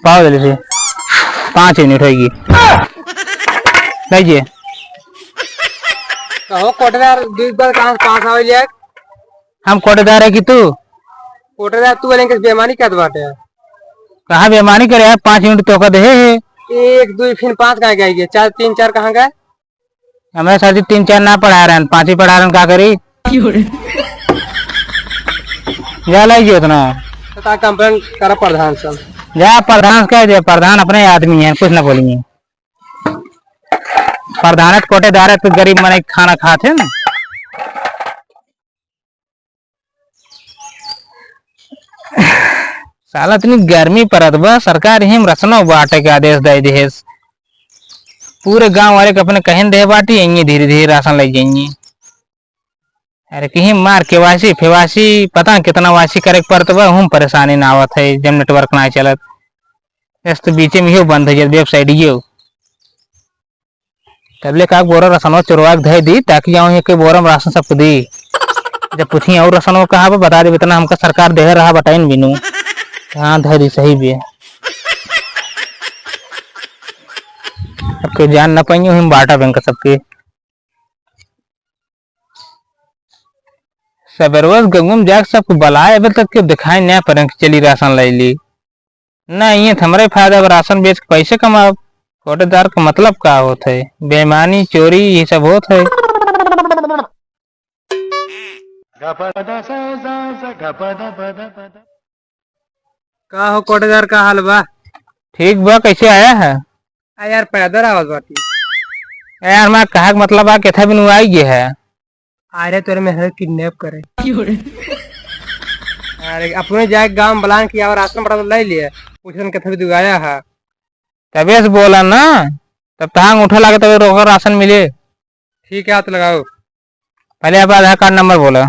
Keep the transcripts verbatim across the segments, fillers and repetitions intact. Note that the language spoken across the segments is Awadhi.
पाव दे लीजिए, पाँच यूनिट होइगी। लीजिए। कहो कोटेदार, दुइ बार कहाँ से पास आवे लिया? हम कोटेदार है कि तू? कोटेदार तू वाले के बेमानी करत बाटे। कहाँ बेमानी करे यार, पाँच यूनिट तोका देहे है। एक, दुइ, फिर पाँच कहाँ गए? चार, तीन, चार कहाँ गए? हमें सर जी तीन चार ना पढ़ा रहन, पाँच ही पढ़ा रहन, का करी? क्यों रे? जा लाई जी उतना। तो का कंप्लेन करा प्रधान से? जा प्रधान से कह दे, प्रधान अपने आदमी हैं, कुछ ना बोलेंगे। प्रधान है तो कोटेदार है तो गरीब मने खाना खाते हैं ना। साला इतनी गर्मी परत बा, सरकार यही में रसनो बांटे के आदेश दे दिहेस। पूरे गांव वाले के अपने कहन दे बाटी, यहीं धीरे धीरे राशन ले जाएंगे। अरे कहीं मार के वासी फेवासी, पता न कितना वासी करे के परत बा, हम परेशानी ना आवत है जब नेटवर्क ना चलत। ऐसे तो बीचे में ही बंद हो जात वेबसाइट यो। तबले का बोरा रसनवा चोरवा के धै दी, ताकि जाऊँ एक बोरा में राशन सबको दी। जब पूछी और रसनवा कहाँ बा, बता दे, इतना हमका सरकार देह रहा, बताइन बिनु। हाँ, धै दी सही भी है। अब कोई जान ना पाएंगे, हम बांटा बैंक सबके। सबेरवा से गंगू में जाके सबको बलाए, अबे तक के दिखाई ना पड़े कि चली राशन ले ली। ना, ये तो हमरे फायदा बा, राशन बेच के पैसे कमाब। कोटेदार का मतलब का होत है? बेईमानी, चोरी, ये सब होत है। का हो कोटेदार, का हाल बा? ठीक बा, कैसे आया है? आ यार, पैदल आवत बाटी। ए यार, मैं कहा के मतलब आ, केथा बिनु आई गए है? अरे, तोरे मेहर किडनैप करे। क्यों रे? अरे, अपने जाए गांव में बलान की और राशन पड़ा तो ले लिए, पूछन केथा बिनु आया है। तबे से बोला ना, तब तहां उठा लगे तबे रोकर राशन मिले। ठीक है, हाथ लगाओ। पहले आप आधार कार्ड नंबर बोला।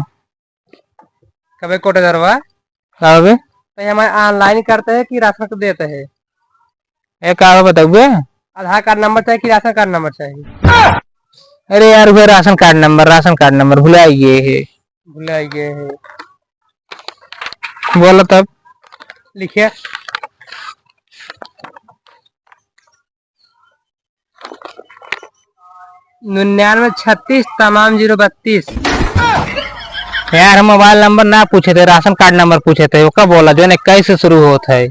कबे कोटेदारवा? का हवे? तो ये हमारे ऑनलाइन करते हैं कि राशन को देते हैं? ए, का हवे बताउबे? आधार कार्ड नंबर चाहिए कि राशन कार्ड नंबर चाहिए? अरे यार, उहे राशन कार्ड नंबर, राशन कार्ड नंबर भुला गए है। भुला गए है। बोलो तब। लिखिए। निन्यानवे छत्तीस तमाम जीरो बत्तीस। यार, हम मोबाइल नंबर ना पूछे थे, राशन कार्ड नंबर पूछे थे। ओका बोला, जो इक्कीस से शुरू होत है।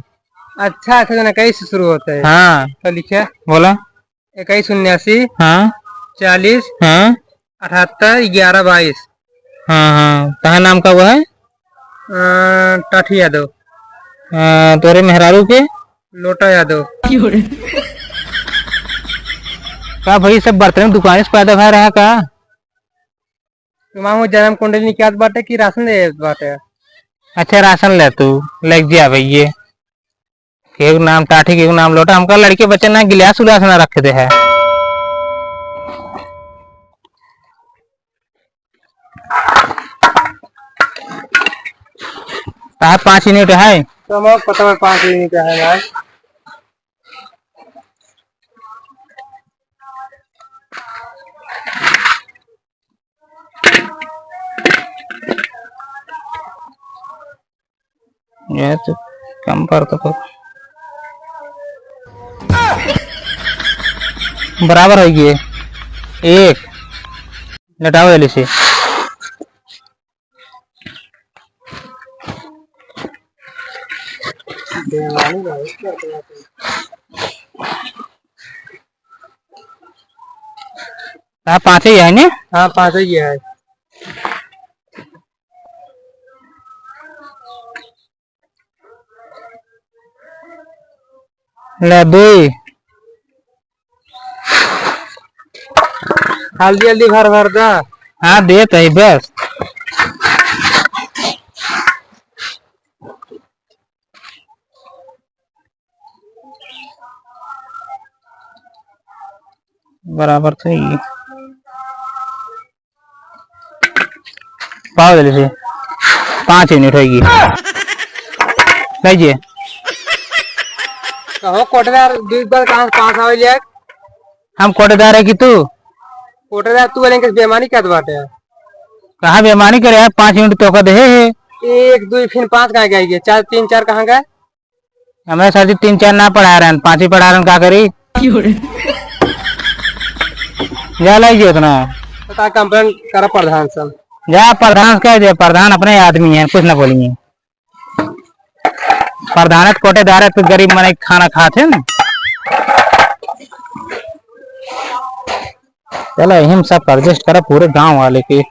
अच्छा, अच्छा, जो इक्कीस से शुरू होत है। हाँ। तो लिखे। बोला। इक्कीस उन्यासी। हाँ। चालीस। हाँ। अठहत्तर ग्यारह बाईस। हाँ, हाँ। तहार नाम का हुआ है? अ, टाठी यादव। अ, तोरे मेहरारू के? लोटा यादव। का भाई, सब बर्तन दुकान से पैदा भय रहा का? तुम्हार जन्म कुंडली निकालत बाटे कि राशन दे बाटे? अच्छा, राशन ले तू, लेके जा भैये। केहू नाम टाठी, केहू नाम लोटा। हमका लड़के बच्चे ना गिलास उलास ना रखे दे है। तार पाँच यूनिट है? तो मैं पता है पाँच यूनिट है भाई। ये तो कम पर तो को-, बराबर होइ गए। एक, लेटाओ जल्दी से। हाँ, पाँच ही है ने? हाँ, पाँच ही है। ले, दुई। हल्दी, हल्दी भर, भर दा। हाँ, देत ही बस। बराबर तो ही। पाव दे लीजिए। पाँच यूनिट होइगी। लीजिए। कहो कोटेदार, दुई बार कहाँ से पास आवे लिया? हम कोटेदार है कि तू? कोटेदार तू वाले के बेमानी क्या बात है? कहाँ बेमानी करे यार? पाँच यूनिट तो का देहे है। एक, दुई, फिर पाँच कहाँ गए? चार, तीन, चार कहाँ गए? हमें सर जी तीन चार ना पढ़ा रहे हैं, पाँच ही पढ़ा रहे हैं, का करी? जा लाई जी उतना। तो का complain करा प्रधान से? जा प्रधान से कह दे, प्रधान अपने आदमी हैं, कुछ ना बोलेंगे। प्रधान है तो कोटेदार है तो गरीब मने खाना खाते हैं ना। चलो, यही में सब adjust करा पूरे गांव वाले के।